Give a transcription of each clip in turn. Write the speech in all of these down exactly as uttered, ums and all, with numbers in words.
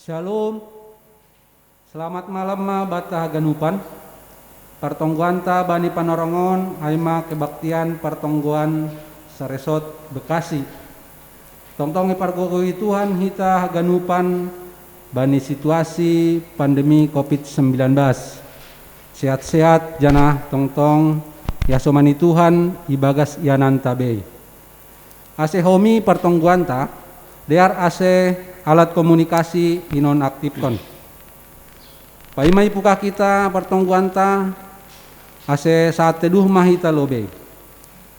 Shalom. Selamat malam ma banta haganupan. Partonggoanta bani Panorangon ai ma kebaktian partonggoan saresort Bekasi. Tongtong ipargogoi Tuhan hita haganupan bani situasi pandemi covid sembilan belas. Sehat-sehat janah tongtong iasomani Tuhan ibagas iananta bei. Ase homi partonggoanta, dear ase alat komunikasi inonaktifkon. Paima ipukah hita partonggoanta, ase saat teduh ma hita lobei.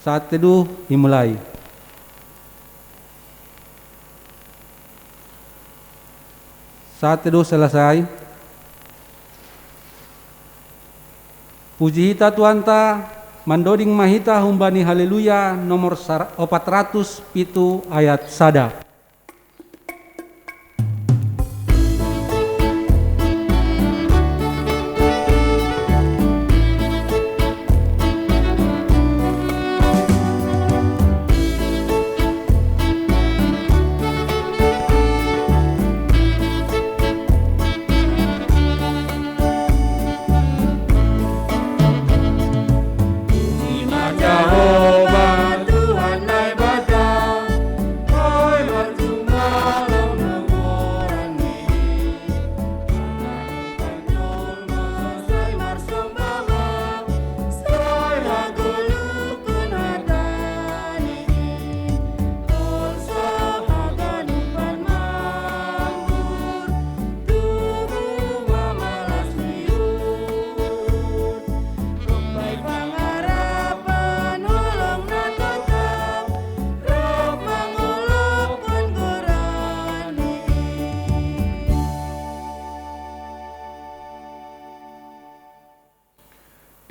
Saat teduh imulai. Saat teduh selesai. Puji hita Tuhanta, mandoding ma hita humbani Haleluya nomor sar-, opat ratus pitu ayat sada.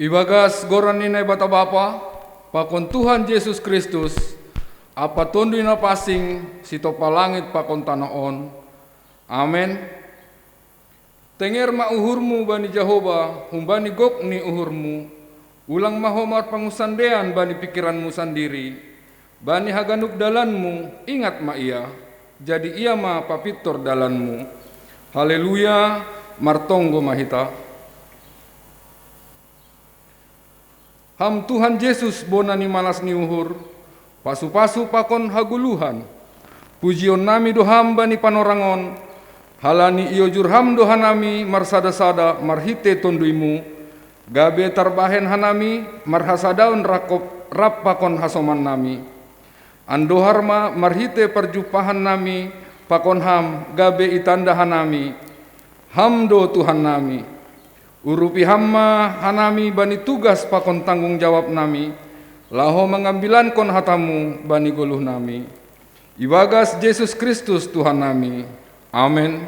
Ibagas goran ni Naibata Bapa, pakon Tuhan Jesus Kristus, ampa Tonduy Napansing, sitompah langit pakon tanoh on. Amen. Tenger ma uhurmu bani Jahowa, humbani gok ni uhurmu, ulang ma ho marpangunsandean bani pingkiranmu sandiri, bani haganup dalanmu, ingat ma Ia, jadi Ia ma papintor dalanmu. Haleluya, martonggo ma hita. Ham Tuhan Jesus, bona ni malas ni uhur, pasu-pasu pakon hagoluhan. Pujionnami do Ham bani panorang on, halani iojur Ham do hanami marsada-sada marhitei Tonduymu, gabe tarbahen hanami marhasadaon rap, rap pakon hasomannami. Andohar ma marhitei parjumpahannami pakon Ham, gabe itanda hanami, Ham do Tuhannami. Urupi Ham ma hanami bani tugas pakon tanggung jawabnami, laho mangambilankon hatamu bani goluhnami. Ibagas Jesus Kristus Tuhannami. Amen.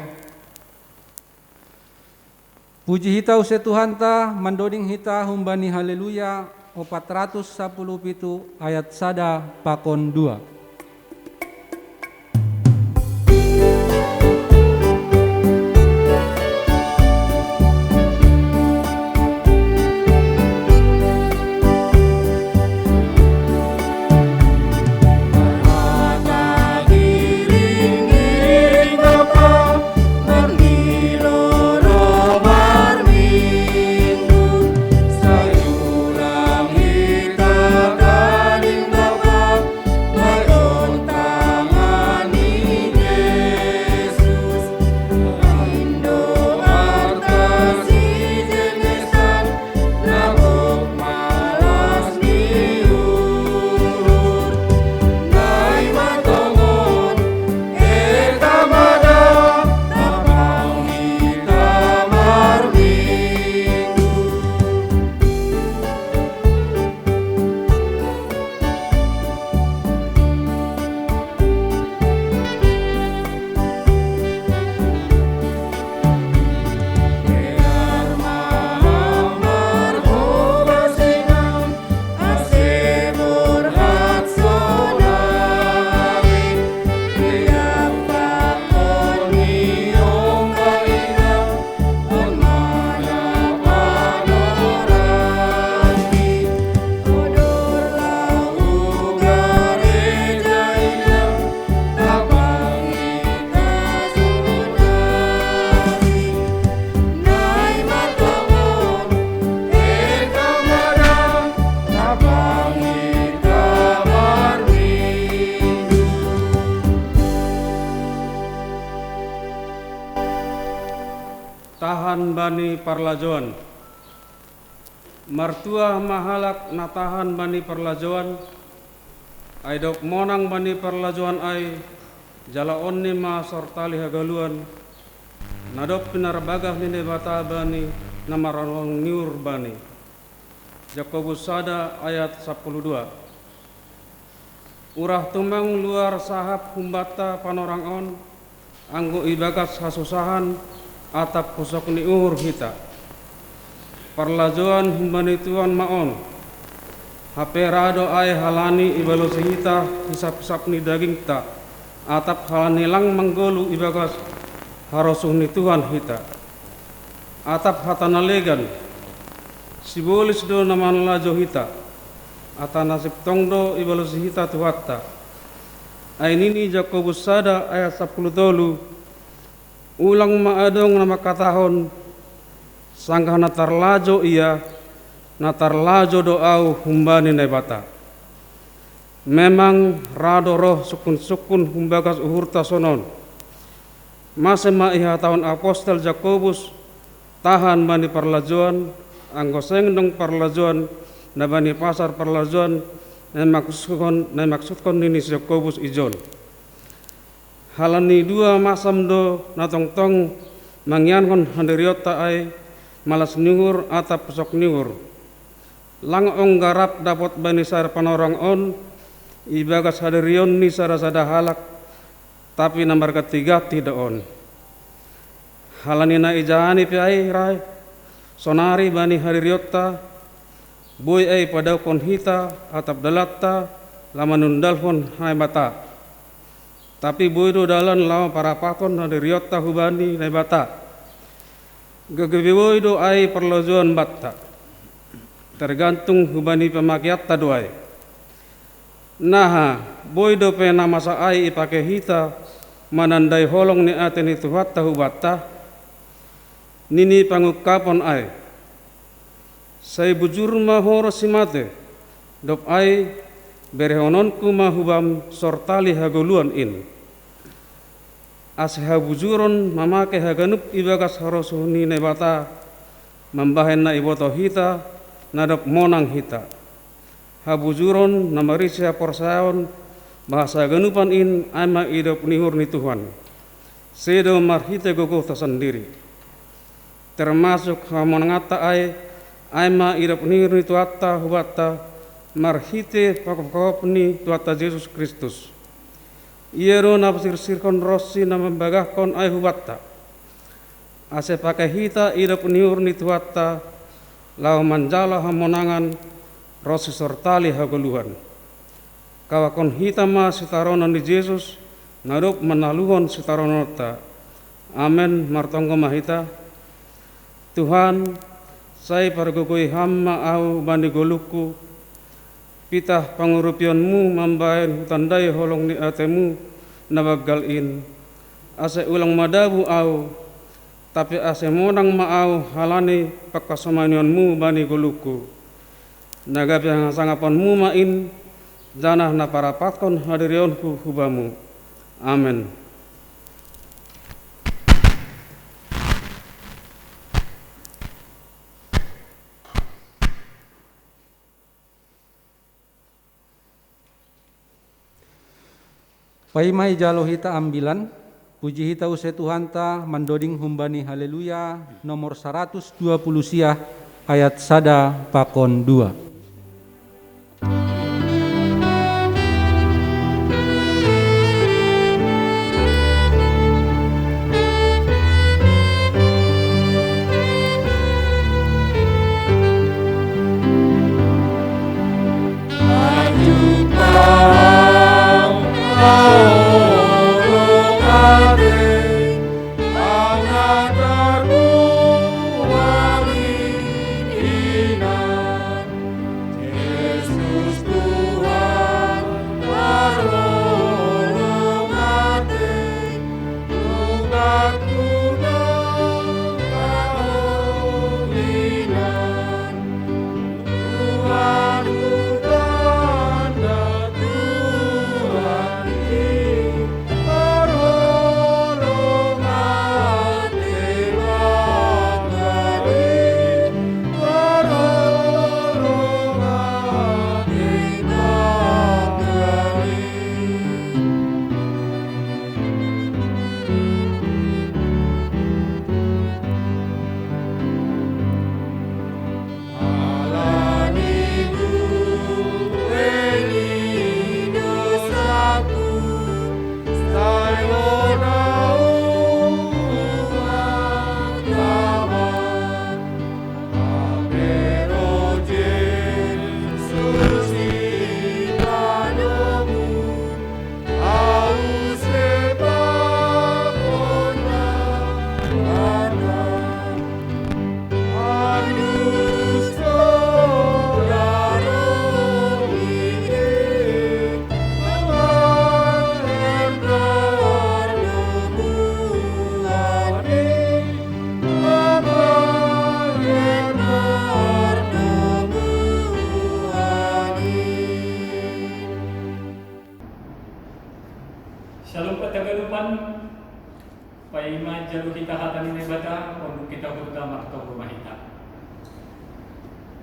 Puji hita use Tuhanta, mandoding hita humbani Haleluya opat ratus sapuluh pitu ayat sada pakon dua. Bani parlajoan. Martuah ma halak na tahan bani parlajoan, ai dok monang bani parlajoan ai, jala onni ma sortali hagoluan, na dob pinarbagah ni Naibata bani na marhonong ni uhur bani. Jakobus sada ayat sapuluh dua. Urah tumang luar sahap humbanta panorang on, anggo ibagas hasusahan atap pusok ni uhur hita. Parlajoan humbani Tuhan ma on. Hape ra do ai halani ibalosi hita hisap-hisap ni dagingta, atap halani lang manggoluh ibagas harosuh ni Tuhan hita. Atap hata na legan, sibolis do na manlajo hita, ata nasib tong do ibalosi hita Tuhanta. Ai nini Jakobus sada ayat sapuluh tolu, ulang ma adong na mangkatahon, sanggah na tarlajo ia, na tarlajo do ahu humbani Naibata. Memang ra do roh sungkun-sungkun humbagas uhurta sonon. Mase ma ihatahon apostel Jakobus, tahan bani parlajoan, anggo seng dong parlajoan na bani pasar parlajoan na imaksudhon, na imaksudhon nini si Jakobus ijon. Halani dua masam do na tongtong mangianhon handirionta ai, malas ni uhur atap pusok ni uhur. Lang ongga rap dapot bani sada panorang on, ibagas hadirion ni sada-sada halak, tapi na marganti-ganti do on. Halani na ijahani pe ai ra, sonari bani hadirionta, boi ai padauhon hita atap dalanta, laho manundalhon Naibata. Tapi boi do dalan laho parapathon hadirionta hubani Naibata. Gabe boi do ai parlajoan banta. Tergantung hubani pamakeanta do ai. Naha, boi dope na masa ai ipake hita manandai holong ni ate ni Tuhanta hubanta, nini pangungkapon ai. Sai bujur ma ho ronsi mate, dob ai berehononku ma hubam sortali hagoluan in. Ase habujuron mamake haganup ibagas harosuh ni Naibata, mambahen na ibotoh hita, na dob monang hita. Habujuron na marisi haporsayaon, bahasa haganupan in ai ma idop ni uhur ni Tuhan. Sedo marhite gogohta sandiri. Termasuk hamonanganta ai, ai ma idop ni uhur ni Tuhanta hubanta, marhite pangopgop ni Tuhanta Jesus Kristus. Ia do na pasirsirhon ronsi na mambagahkon ai hubanta. Ase pake hita idop ni uhur ni Tuhanta, laho manjalo hamonangan ronsi sortali hagoluhan. Kawahon hita ma sitaronon ni Jesus, na dob manaluhon sitarononta. Amen, martonggo ma hita. Tuhan, sai pargogoi Ham ma ahu bani goluhku, pitah pangurupionMu mambahen hutandai holong ni ateMu na banggal in, ase ulang madabu ahu, tapi ase monang ma ahu halani pangkasomanianMu bani goluhku. Na gabe hasangaponMu ma in, janah na parapathon hadirionku hu Bamu. Amen. Paima ijalo hita ambilan, puji hita use Tuhanta mandoding humbani Haleluya nomor saratus dua puluh sia, ayat sada pakon dua. Shalom, hata ganupan. Paima jalo hita hata ni Naibata, unduk hita hurta, martonggo ma hita.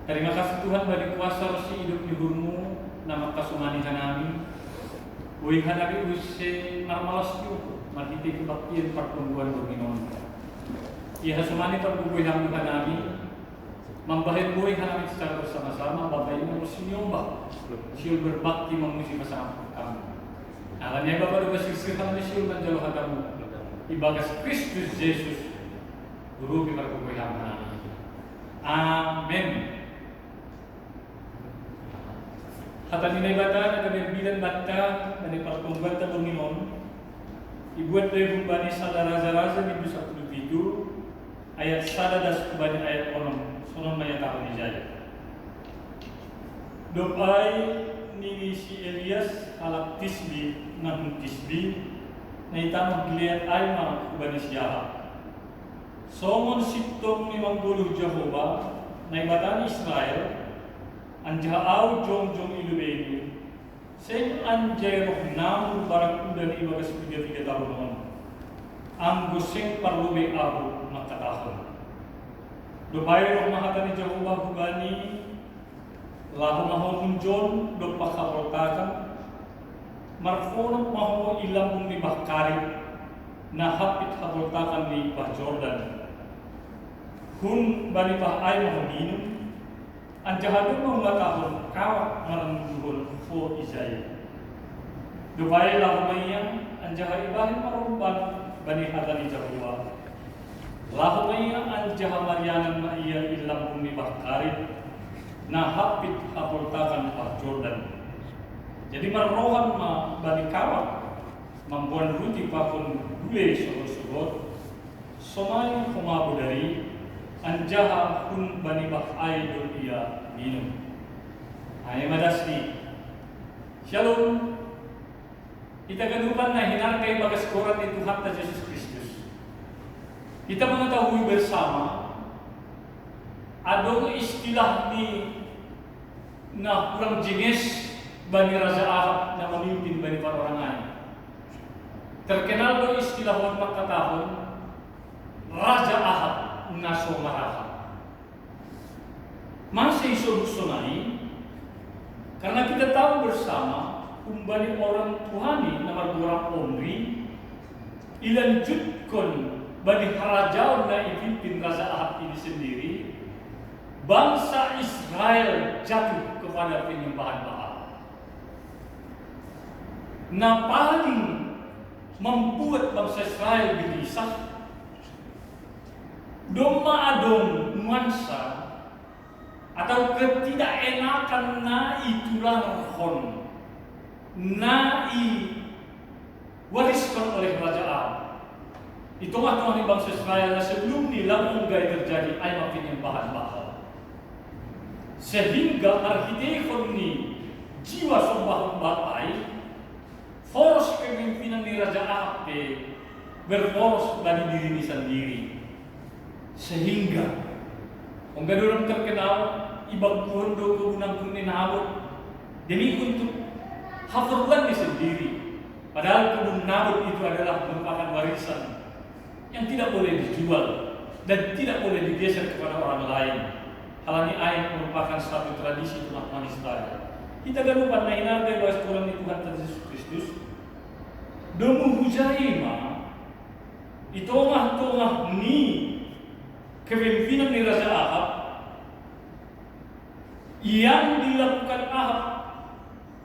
Tarima kasih Tuhan, bani kuasa ronsi idop ni uhurmu na mangkasomani hanami. Boi hanami use marmalas ni uhur marhitei kebaktian parponggoan borngin on. Ia hasomani pargogoihanmu hanami, mambahen boi hanami secara bersama-sama mambahen ronsi niombah, sihol berbakti mamuji pasangaphon Ham. Alani ai Bapa, domma sirsir hanami sihol manjalo hatamu ibagas Kristus Jesus, Guru ni pargogoian hanami. Amen. Hata ni Naibata na gabe bilang banta, na di parponggoanta borngin on, ibuat do i humbani sada Raja-raja bindu sampulu pitu, ayat sada das hubani ayat onom, songon na ihatahon ijai. Dob ai nini si Elias halak Tisbi, na hun Tisbi, na i tanoh Gilead ai ma hubani si Ahab: Songon sintong ni manggoluh Jahowa, Naibata ni Israel, anjaha ahu jongjong i lobeimu, seng anjai roh namu barang udan ibagas piga-piga tahun on, anggo seng parlobei ahu mangkatahon. Dob ai roh ma hata ni Jahowa hubani: Laho ma ho hunjon dompak haboltakan, marponop ma ho i lambung ni bah Karib, na hampit haboltakan ni bah Jordan. Hun bani bah ai ma ho minum, anjaha domma huhatahon kawak manangguhon ho ijai. Dob ai laho ma ia, anjaha ibahen ma roh bani hata ni Jahowa. Laho ma ia anjaha marianan ma ia i lambung ni bah Karib, na hampit haboltakan bah Jordan. Jadi marrohan ma bani kawak, mamboan ruti pakon gule sogot-sogot, sonai homa bodari, anjaha hun bani bah ai do ia minum. Ai ma dasni. Shalom. Hita ganupan na hinarga ibagas goran ni Tuhanta Jesus Kristus. Kita mengetahui bersama, adong istilah ni na hurang jenges bani Raja Ahab na mamimpin bani panorang ai. Terkenal do istilah on mangkatahon, Raja Ahab na so marahap. Mase isebut sonai? Karena kita tahu bersama, humbani orang tuani na margoran Omri, ilanjutkon bani harajaon na ipimpin Raja Ahab ini sendiri, bangsa Israel jatuh kepada penyembahan Baal. Na paling membuat bangsa Israel gelisah, domma adong nuansa atau ketidakenakan na itularhon, na iwariskon oleh Raja Ahab i tongah-tongah ni bangsa Israel na sebelum ni lam ongga i terjadi, ai ma penyembahan Baal. Sehingga marhiteihon ni jiwa sombahon Baal ai, poros kepemimpinan ni Raja Ahab pe berporos bani dirini sandiri. Sehingga ongga do terkenal, ibangkuhon do kebun anggur ni Nabot demi untuk haporluanni sendiri. Padahal kebun Nabot itu adalah merupakan warisan yang tidak boleh dijual dan tidak boleh digeser kepada orang lain. Halani ai merupakan satu tradisi tongah-tongah ni Israel. Hita ganupan na hinarga ibagas goran ni Tuhanta Jesus Kristus, domu hujaha ma i tongah-tongah ni kepemimpinan ni Raja Ahab, yang dilakukan Ahab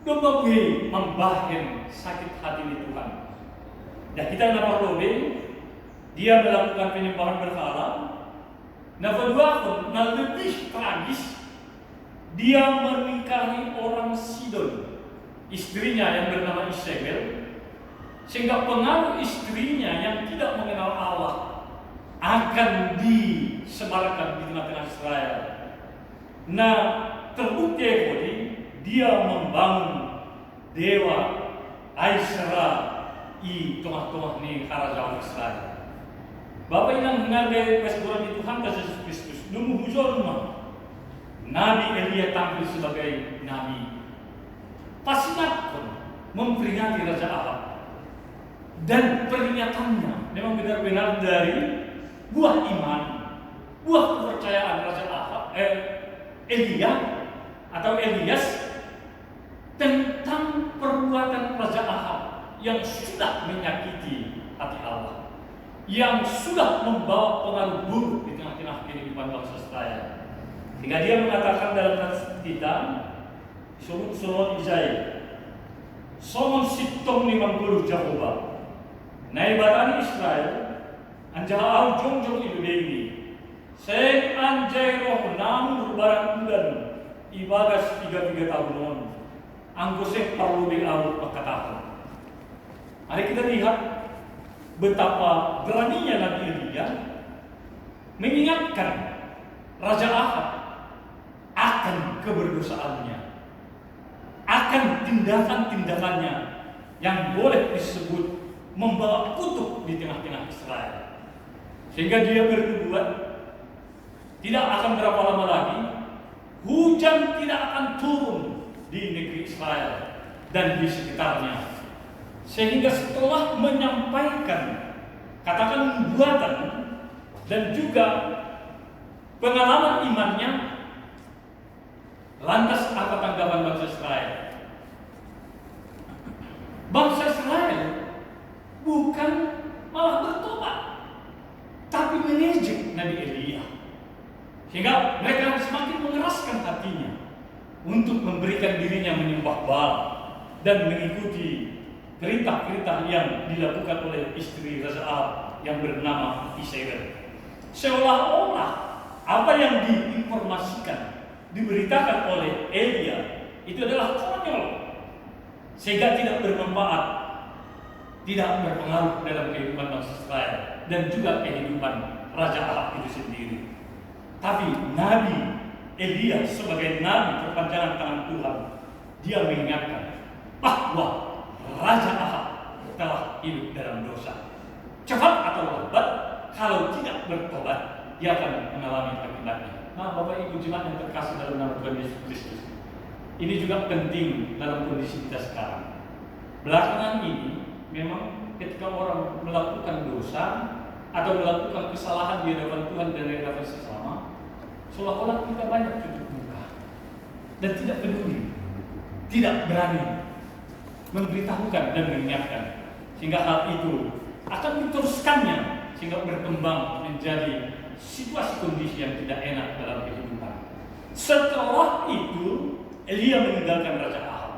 domma buei mambahen sakit hati ni Tuhan. Dan hita na parlobei, dia melakukan penyembahan berhala. Na paduahon, na lebih tragis, Dia menikahi orang Sidon, istrinya yang bernama Isabel, sehingga pengaruh istrinya yang tidak mengenal Allah akan disebarkan di tengah-tengah Israel. Nah, terbukti, Yahudi, dia membangun dewa Aisera i tongah-tongah ni harajaon Israel. Bapa inang hingarga i hasuhuton ni Tuhanta Jesus Kristus, nung hujolma Nabi Elia tampil sebagai nabi, pasingatkon memperingati Raja Ahab. Dan peringatannya memang benar-benar dari buah iman, buah kepercayaan Raja Ahab, eh, Elia atau Elias, tentang perbuatan Raja Ahab yang sudah menyakiti hati Allah, yang sudah membawa pengaruh buruk di tengah-tengah kehidupan bangsa Israel. Sehingga dia mengatakan dalam teks kita, Surat Isaya, songon sitong limangpuluh, Jahowa, Naibata ni Israel, anjaha Ahu jongjong i lobeiMi, seng anjai roh namu baran udan ibagas piga-piga tahun on, anggo seng parlobei Ahu mangkatahon. Mari kita lihat betapa beraninya Nabi Elia mengingatkan Raja Ahab akan keberdosaannya, akan tindakan-tindakannya yang boleh disebut membawa kutuk di tengah-tengah Israel. Sehingga dia bernubuat, tidak akan berapa lama lagi, hujan tidak akan turun di negeri Israel dan di sekitarnya. Sehingga setelah menyampaikan, katakan, nubuatan dan juga pengalaman imannya, lantas apa tanggapan bangsa Israel? Bangsa Israel bukan malah bertobat, tapi mengejek Nabi Elia. Sehingga mereka semakin mengeraskan hatinya untuk memberikan dirinya menyembah Baal dan mengikuti perintah-perintah yang dilakukan oleh istri Raja Ahab yang bernama Isabel. Seolah-olah apa yang diinformasikan, diberitakan oleh Elia itu adalah konyol, sehingga tidak bermanfaat, tidak berpengaruh dalam kehidupan bangsa Israel dan juga kehidupan Raja Ahab itu sendiri. Tapi Nabi Elia sebagai nabi perpanjangan tangan Tuhan, dia mengingatkan bahwa Raja Ahab telah hidup dalam dosa. Cepat atau lambat, kalau tidak bertobat, dia akan mengalami akibatnya. Nah, Bapak Ibu jemaat yang terkasih dalam nama Tuhan Yesus Kristus, ini juga penting dalam kondisi kita sekarang. Belakangan ini, memang ketika orang melakukan dosa atau melakukan kesalahan di hadapan Tuhan dan di hadapan sesama, seolah-olah kita banyak tutup muka dan tidak peduli, tidak berani memberitahukan dan mengingatkan, sehingga hal itu akan diteruskannya, sehingga berkembang menjadi situasi kondisi yang tidak enak dalam kehidupan. Setelah itu, Elia meninggalkan Raja Ahab.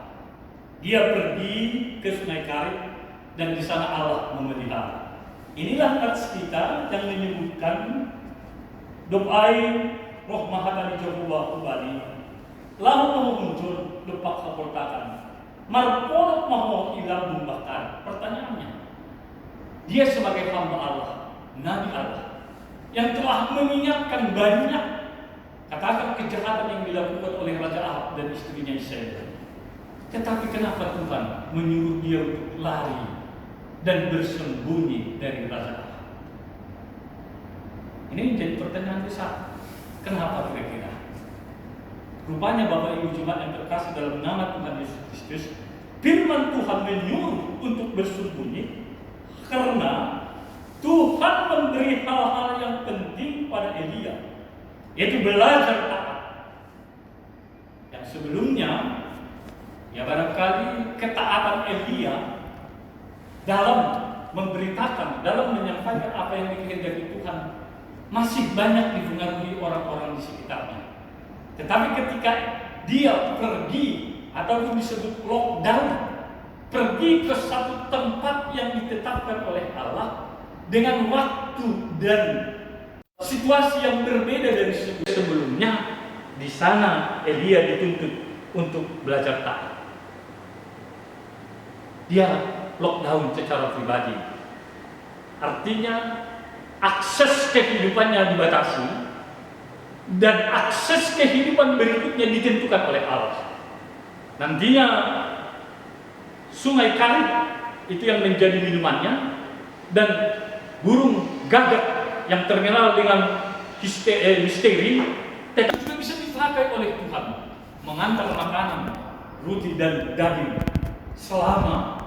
Dia pergi ke Sungai Karit, dan di sana Allah memelihara. Inilah nats kita yang menyebutkan, dob ai Roh Mahatani Jahowa hubani, laho ma ho hunjon dompak haportakan, marpodop ma ho i lambung Bakan. Pertanyaannya, dia sebagai hamba Allah, nabi Allah, yang telah mengingatkan banyak, katakan, kejahatan yang dilakukan oleh Raja Ahab dan istrinya Isabel. Tetapi kenapa Tuhan menyuruh dia untuk lari dan bersembunyi dari Raja Ahab? Ini menjadi pertanyaan besar. Kenapa kira-kira? Rupanya, Bapak Ibu jemaat yang terkasih dalam nama Tuhan Yesus Kristus, firman Tuhan menyuruh untuk bersembunyi karena Tuhan memberi hal-hal yang penting pada Elia, yaitu belajar taat. Yang sebelumnya, ya, barangkali ketaatan Elia dalam memberitakan, dalam menyampaikan apa yang dikehendaki Tuhan, masih banyak dipengaruhi orang-orang di sekitarnya. Tetapi ketika dia pergi, ataupun disebut lockdown, pergi ke satu tempat yang ditetapkan oleh Allah dengan waktu dan situasi yang berbeda dari sebelumnya, Di sana Elia dituntut untuk belajar taat. Dia lockdown secara pribadi. Artinya, akses kehidupannya dibatasi dan akses kehidupan berikutnya ditentukan oleh Allah. Nantinya Sungai Kerit itu yang menjadi minumannya, dan burung gagak yang terkenal dengan histe- eh, misteri tetap juga bisa dipakai oleh Tuhan mengantar makanan, roti dan daging selama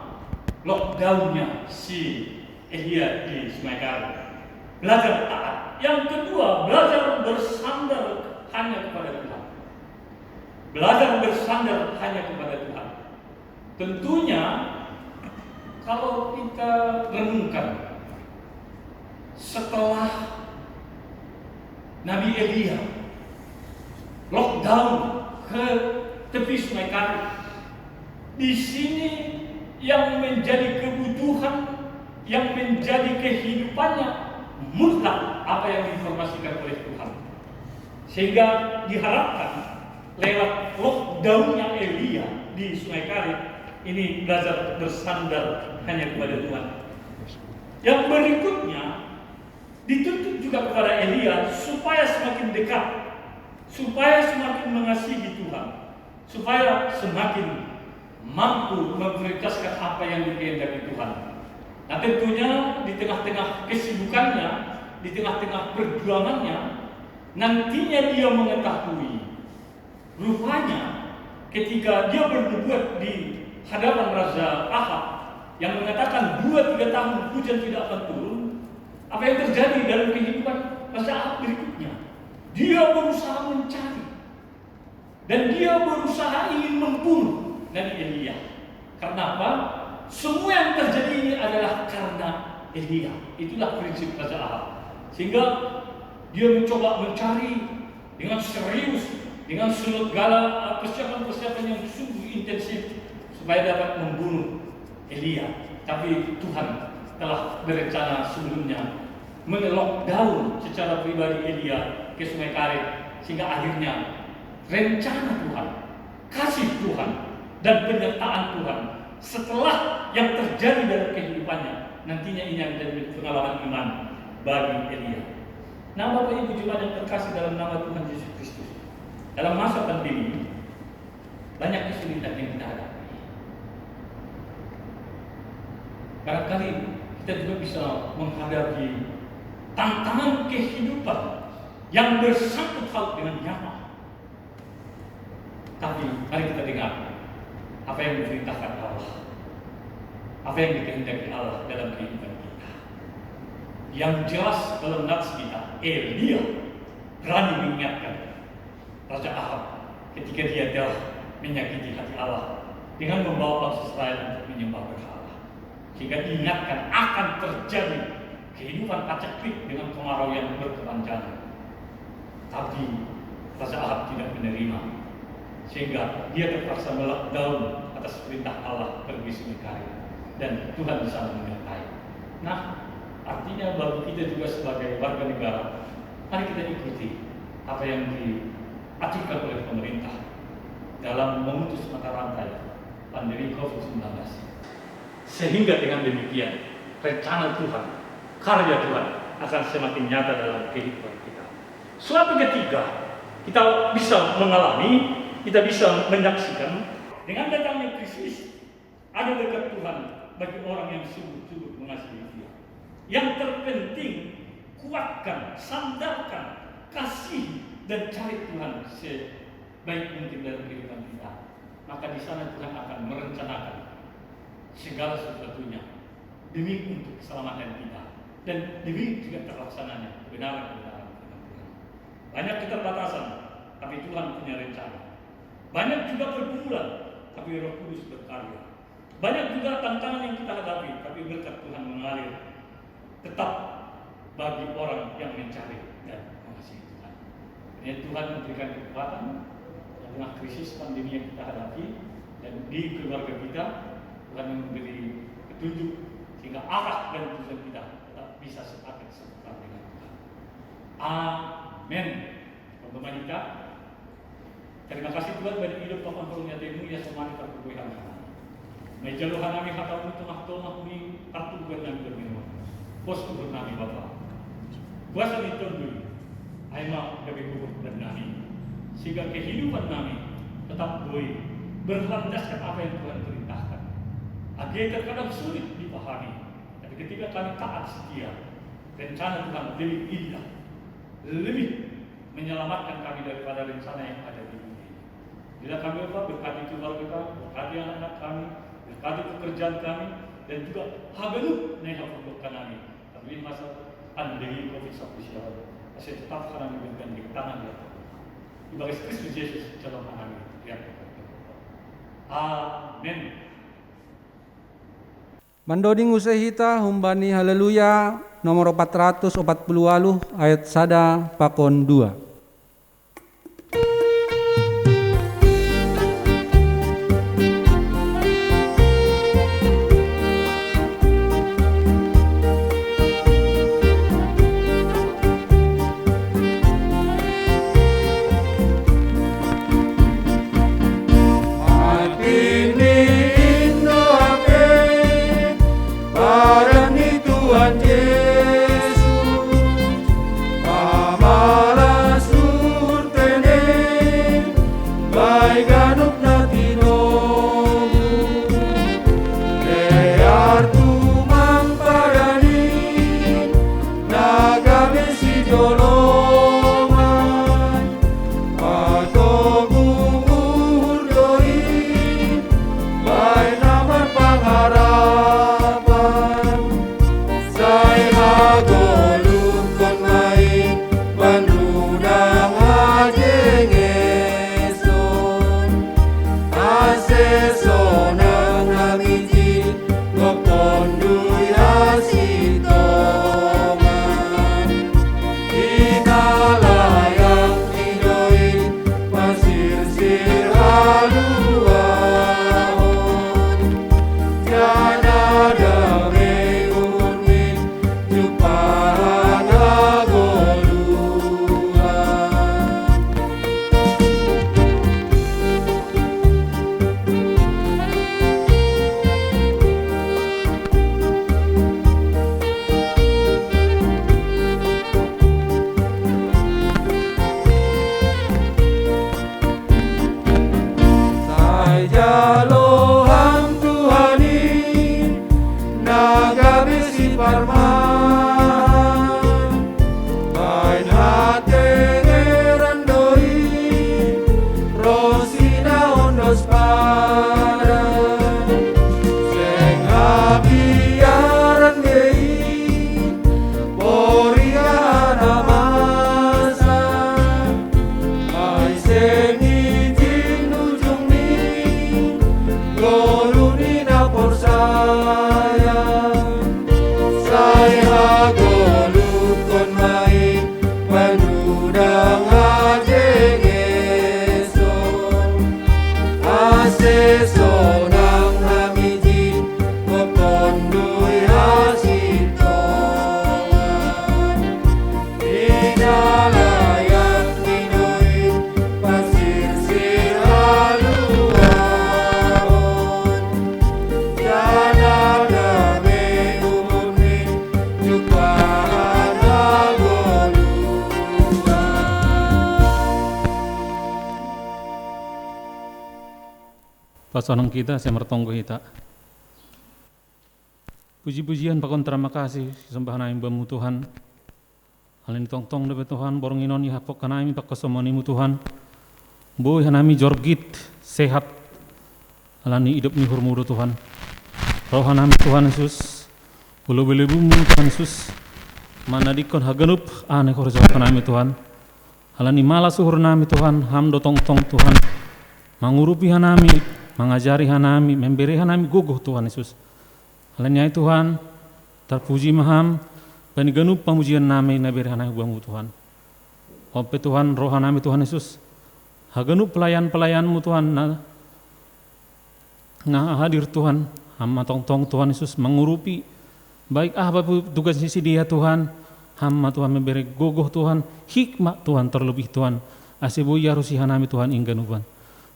lockdownnya si Elia di Sungai Kerit. Belajar taat. Yang kedua, belajar bersandar hanya kepada Tuhan. Belajar bersandar hanya kepada Tuhan. Tentunya, kalau kita renungkan, setelah Nabi Elia lockdown ke tepi Sungai Kerit, di sini yang menjadi kebutuhan, yang menjadi kehidupannya mutlak apa yang diinformasikan oleh Tuhan. Sehingga diharapkan lewat lockdownnya Elia di Sungai Kerit, ini belajar bersandar hanya kepada Tuhan. Yang berikutnya, dituntut juga kepada Elia supaya semakin dekat, supaya semakin mengasihi Tuhan, supaya semakin mampu memprioritaskan apa yang dikehendaki Tuhan. Nah, tentunya di tengah-tengah kesibukannya, di tengah-tengah perjuangannya, nantinya dia mengetahui. Rupanya, ketika dia bernubuat di hadapan Raja Ahab yang mengatakan dua tiga tahun hujan tidak akan turun, apa yang terjadi dalam kehidupan Raja Ahab berikutnya? Dia berusaha mencari dan dia berusaha ingin membunuh Nabi Elia. Karena apa? Semua yang terjadi ini adalah karena Elia. Itulah prinsip Raja Ahab. Sehingga dia mencoba mencari dengan serius, dengan segala persiapan-persiapan yang sungguh intensif supaya dapat membunuh Elia. Tapi Tuhan telah berencana sebelumnya men-lockdown secara pribadi Elia ke Sungai Kerit, sehingga akhirnya rencana Tuhan, kasih Tuhan, dan penyertaan Tuhan setelah yang terjadi dalam kehidupannya, nantinya ini akan menjadi pengalaman iman bagi Elia. Nah, Bapak Ibu jemaat yang terkasih dalam nama Tuhan Yesus Kristus, dalam masa pandemi ini, banyak kesulitan yang kita hadapi. Barangkali kita juga bisa menghadapi tantangan kehidupan yang bersangkut paut dengan nyawa. Tapi mari kita dengar apa yang diperintahkan Allah, apa yang dikehendaki Allah dalam kehidupan kita. Yang jelas dalam nats kita, Elia berani mengingatkan Raja Ahab ketika dia telah menyakiti hati Allah dengan membawa bangsa Israel untuk menyembah berhala. Sehingga diingatkan akan terjadi kehidupan paceklik dengan kemarau yang berkepanjangan. Tapi Raja Ahab tidak menerima, sehingga dia terpaksa melockdown atas perintah Allah pergi Sungai Kerit, dan Tuhan di sana menyertai. Nah, artinya bagi kita juga sebagai warga negara, mari kita ikuti apa yang diaturkan oleh pemerintah dalam memutus mata rantai pandemi covid sembilan belas. Sehingga dengan demikian, rencana Tuhan, karya Tuhan akan semakin nyata dalam kehidupan kita. Suatu ketika, kita bisa mengalami, kita bisa menyaksikan, dengan datangnya krisis, ada berkat Tuhan bagi orang yang sungguh-sungguh mengasihi Dia. Yang terpenting, kuatkan, sandarkan, kasih, dan cari Tuhan sebaik mungkin dalam kehidupan kita. Maka di sana Tuhan akan merencanakan segala sesuatunya demi untuk keselamatan kita dan demi juga terlaksananya kebenaran-kebenaran firman Tuhan. Banyak keterbatasan, tapi Tuhan punya rencana. Banyak juga pergumulan, tapi Roh Kudus berkarya. Banyak juga tantangan yang kita hadapi, tapi berkat Tuhan mengalir. Tetap bagi orang yang mencari dan mengasihi Tuhan. Kiranya Tuhan memberikan kekuatan di tengah krisis pandemi yang kita hadapi, dan di keluarga kita, Tuhan memberi petunjuk sehingga arah dan tujuan kita tetap bisa sepakat serupa dengan Tuhan. Amin. Teman-teman kita, Tarima kasi Tuhan bani idop pakon holong ni atei-Mu, ia so mani parpugoi hami. Maijalo hanami hata-Mu i tongah-tongah ni parpugoi nami, Tuhan. Pos uhur nami, Bapa. Kuasa ni Tonduy, ai ma gabe gogoh bannami, sehingga kehidupan nami tetap boi berlandaskan apa yang Tuhan perintahkan. Age terkadang sulit dipahami, tapi ketika kami taat setia, rencana Tuhan lebih indah, lebih menyelamatkan kami daripada rencana yang ada di dunia ini. Bila kami, Bapa, berkati keluarga kami, berkati anak-anak kami, berkati pekerjaan kami, dan juga haganup na ihapondok hanami. Kami masa pandemi covid sapuluh siaran, ase tetap hanami bergandeng tangan di atas. Ibagas Kristus Yesus, calon hanami, ya. Amin. Mandoding use hita humbani Haleluya nomor opat ratus opat puluh waluh ayat sada pakon dua. Padan ni Tuhan Yesus, pamalas uhur tene, bai ganup na tinogu. Dear tumang padan i, na gabe sijoloman, patogu uhur do i, bai na marpangharapan. Sai hagoluphon ma i, panrudang hajengeson, ase sonang hami jin, gok Tonduy Hasitongan. Hinalayang ni Tonduy, masirsir haluaon, jana dame uhurmi, jumpang hagoluhan. Sai jalo Ham Tuhan i, na gabe siparmahan, bahen hatengeran do i, ronsi na ondos padan, seng habiaran be i, poringahan na masa, ai seng ijin ujung ni ngolu ni na porsaya. Sai hagoluphon ma i, panrudang hajengeson, ase sonang hami jin, gok Tonduy Hasitongan. Hinalayang ni Tonduy, masirsir haluaon, jana dame uhurmi, jumpang hagoluhan. Pasahat hita, sai martonggo hita. Puji-pujian pakon tarima kasih sisomba hanami Bamu Tuhan. Alani tongtong dope Tuhan, borngin on ihapkon hanami pangkosomon-Mu Tuhan. Boi hanami jorgit, sehat, alani idop ni uhur-Mu do Tuhan. Roha nami Tuhan Yesus, hu lobei-lobei-Mu Tuhan Yesus, manadingkon haganup aha na ihorjahon hanami Tuhan. Alani malas uhur nami Tuhan, Ham do tongtong Tuhan, mangurupi hanami, mangajari hanami, mambere hanami gogoh Tuhan Yesus. Alani ai Tuhan, tarpuji ma Ham, bani ganup pamujian nami na bere hanami hu Bamu Tuhan. On pe Tuhan, roha nami Tuhan Yesus, haganup pelayan-pelayan-Mu Tuhan, na, na hadir Tuhan, Ham ma tongtong Tuhan Yesus mangurupi, baik aha pe tugas ni sidea Tuhan, Ham ma Tuhan mambere gogoh Tuhan, hikmat Tuhan terlebih Tuhan, Ase boi arusi hanami Tuhan i haganupan.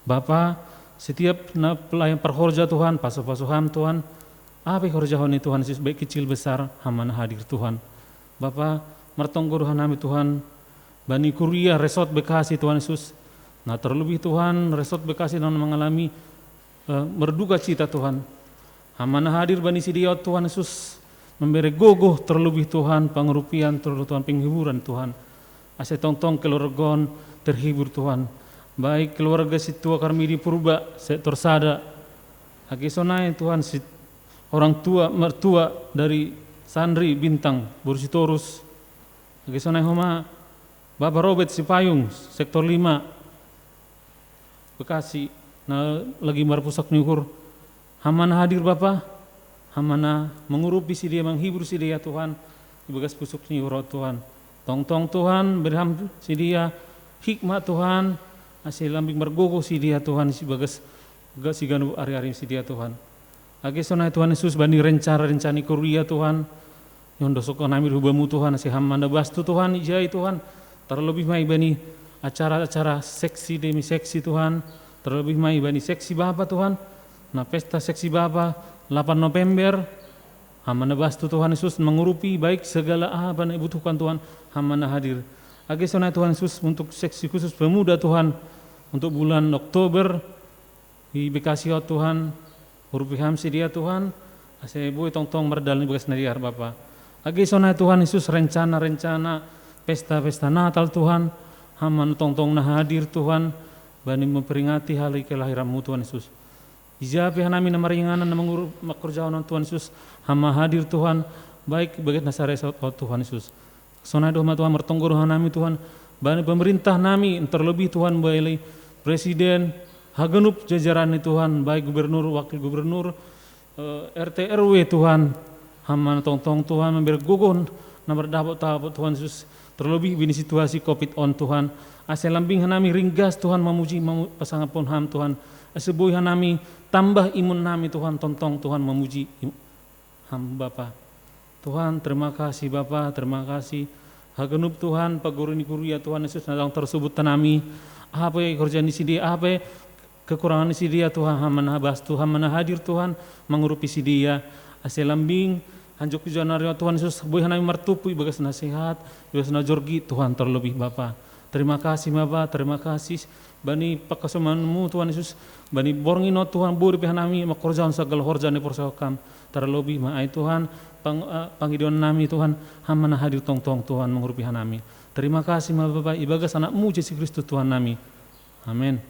Bapa, setiap na pelayan parhorja Tuhan, pasu-pasu ham Tuhan, ape horjahon i Tuhan Yesus baik kecil besar, ham ma na hadir Tuhan. Bapa, martonggo do hanami Tuhan, bani kuria Resort Bekasi Tuhan Yesus. Na terlebih Tuhan, Resort Bekasi na mangalami eh, merduka cita Tuhan. Ham ma na hadir bani sidea Tuhan Yesus, membere gogoh terlebih Tuhan, pangurupian terlebih Tuhan, penghiburan Tuhan. Ase tongtong keluarga on terhibur Tuhan. Baik keluarga Situa Karmidi Purba, sektor sada. Age sonai Tuhan si orang tua, mertua dari Sandri Bintang, Boru Sitorus. Age sonai homa Bapa Robert Sipayung, sektor lima, Bekasi, na lagi marpusok ni uhur. Ham ma na hadir Bapa, ham ma na mangurupi sidea, manghibur sidea Tuhan, ibagas pusok ni uhur Tuhan. Tongtong Tuhan, bere ham sidea hikmat Tuhan, ase lambing margogoh sidea Tuhan, ibagas ga siganup ari-ari sidea Tuhan. Age sonai Tuhan Yesus bani rencana-rencana ni kuria Tuhan, Iondosok hanami hu Bamu Tuhan, ase Ham ma na bastu Tuhan, ijai Tuhan, terlebih ma ibani acara-acara seksi demi seksi Tuhan, terlebih ma ibani seksi Bapa Tuhan, na pesta seksi Bapa lapan November, Ham ma na bastu Tuhan Yesus mangurupi baik segala apa na ibutuhkan Tuhan, Ham ma na hadir. Age sonai Tuhan Yesus untuk seksi khusus pemuda Tuhan, untuk bulan Oktober, Di Bekasi on Tuhan, urupi Ham sidea Tuhan, ase boi tongtong mardalan ibagas na dear Bapa. Age sonai Tuhan Yesus rencana-rencana pesta-pesta Natal Tuhan, Ham ma na tongtong na hadir Tuhan, bani memperingati hari kelahiran-Mu Tuhan Yesus. Ija pe hanami na maringanan na manguru-, mangkorjahon Tuhan Yesus, Ham ma hadir Tuhan, baik ibagas na sa Resort on Tuhan Yesus. Sonai do ma Tuhan martonggo do hanami Tuhan, bani pemerintah nami, terlebih Tuhan bani presiden, haganup jajaran ni Tuhan, baik gubernur, wakil gubernur, eh, R T R W Tuhan, Ham ma na tongtong Tuhan membere gogoh na mardapot-dapot Tuhan Yesus, terlebih bani situasi covid on Tuhan, ase lambing hanami ringgas Tuhan mamuji, mamu-, pasangapon Ham Tuhan, ase boi hanami tambah imun nami Tuhan, tongtong Tuhan mamuji im-, Ham Bapa. Tuhan, terima kasih Bapa, terima kasih. Haganup Tuhan, paguru ni kuria Tuhan Yesus na dang tersuhut hanami. Aha pe horja ni sidea, aha pe kekurangan ni sidea Tuhan, Ham ma na bastu, Ham ma na hadir Tuhan, mangurupi sidea. Ase lambing, hanjak hu Januari Tuhan Yesus, boi hanami martumpu ibagas na sehat, ibagas na jorgi Tuhan terlebih Bapa. Terima kasih Bapa, terima kasih. Bani pangkasomon-Mu Tuhan Yesus, bani borngin on Tuhan, boi dope hanami mangkorjahon sagala horja na iporsahahon Ham. Terlebih ma ai Tuhan, pang-, eh, pangidoan nami Tuhan, Ham ma na hadir tongtong Tuhan mangurupi hanami. Terima kasih ma Bapa, ibagas Anak-Mu Jesus Kristus Tuhan nami. Amen.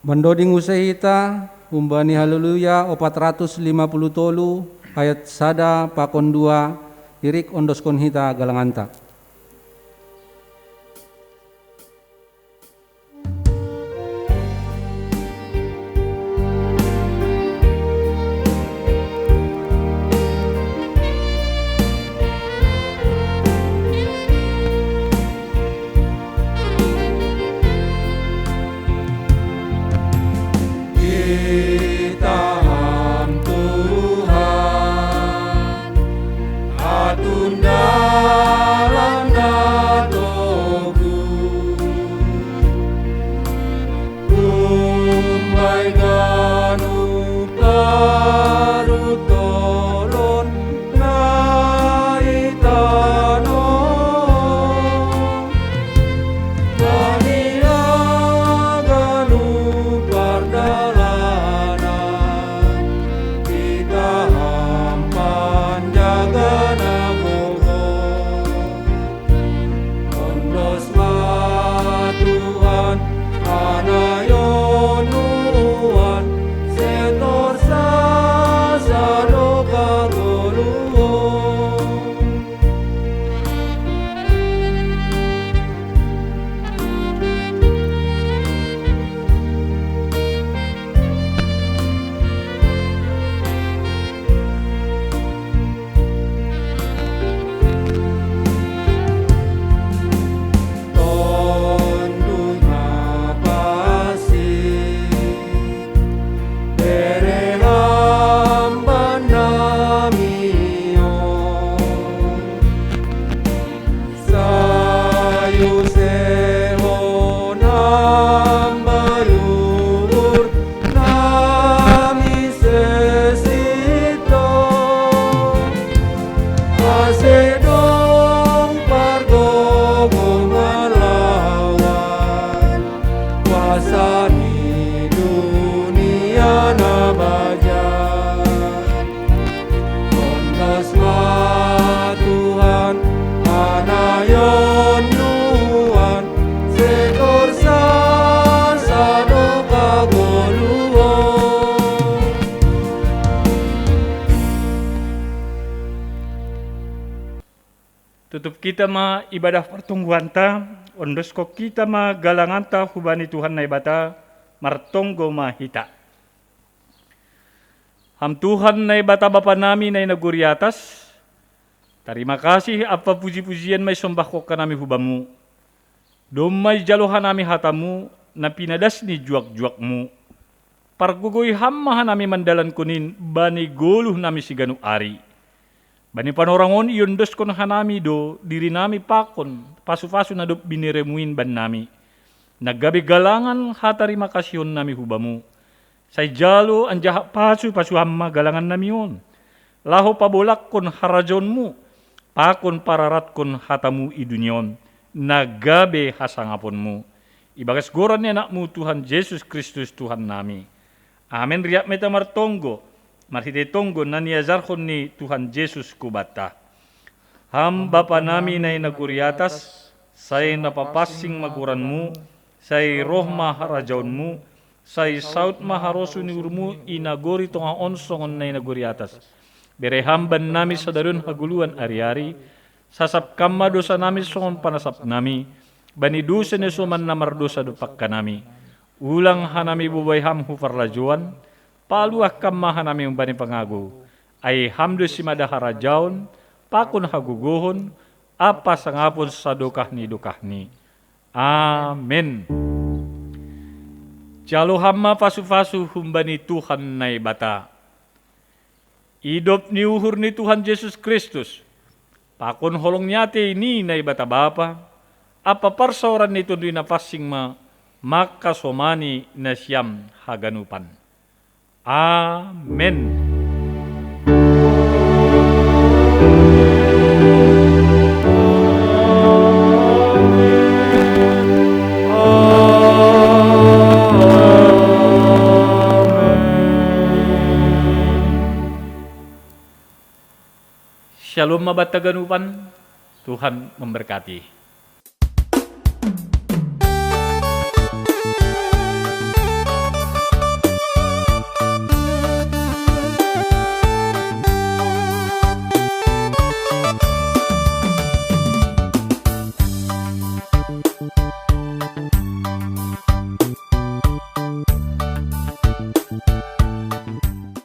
Mandoding use hita, humbani Haleluya opat ratus lima puluh tolu, ayat sada pakon dua, irik ondoskon hita galanganta. Ditahan Tuhan, atun dalam Tutup kita ma ibadah partonggoanta, ondoskon kita ma galanganta hubani Tuhan Naibata, martonggo ma hita. Ham Tuhan Naibata Bapa nami na i nagori atas, tarima kasih ampa puji-pujian ma isombahkon hanami hu Bamu. Domma ijalo hanami hataMu, na pinadas ni juak-juakMu. Pargogoi Ham ma hanami mandalankon in bani goluh nami siganup ari. Bani panorang on iondoskon hanami do diri nami pakon pasu-pasu na dob binereMu in bannami, na gabe galangan hatarima kasihon nami hu Bamu. Sai jalo anjaha pasu-pasu Ham ma galangan nami on, laho pabolakkon harajaonMu, pakon pararatkon hataMu i dunia on, na gabe hasangaponMu. Ibagas goran ni AnakMu Tuhan Jesus Kristus Tuhan nami. Amen. Riap ma hita martonggo, marhitei tonggo na niajarhon ni Tuhan Jesus hu banta. Ham Bapa nami na i nagori atas, sai na papansing ma goranMu, sai roh ma harajaonMu, sai saut ma harosuh ni uhurMu i nagori tongah on songon na i nagori atas. Bere Ham bannami sadari on hagoluhan ari-ari, sasapkon ma dosa nami songon panasap nami bani dosa ni soman na mardosa dompak hanami. Ulang hanami bobai Ham hu parlajouan, paluahkon ma hanami humbani pangagou. Ai Ham do simada harajaon, pakon hagogohon, ampa sangapon sadokah ni dokahni. Amen. Jalo Ham ma pasu-pasu humbani Tuhan Naibata. Idop ni uhur ni Tuhan Jesus Kristus, pakon holong ni atei ni Naibata Bapa, ampa parsaoran ni Tonduy Napansing ma mangkasomani nasiam haganupan. Amen. Shalom ma banta haganupan, Tuhan memberkati.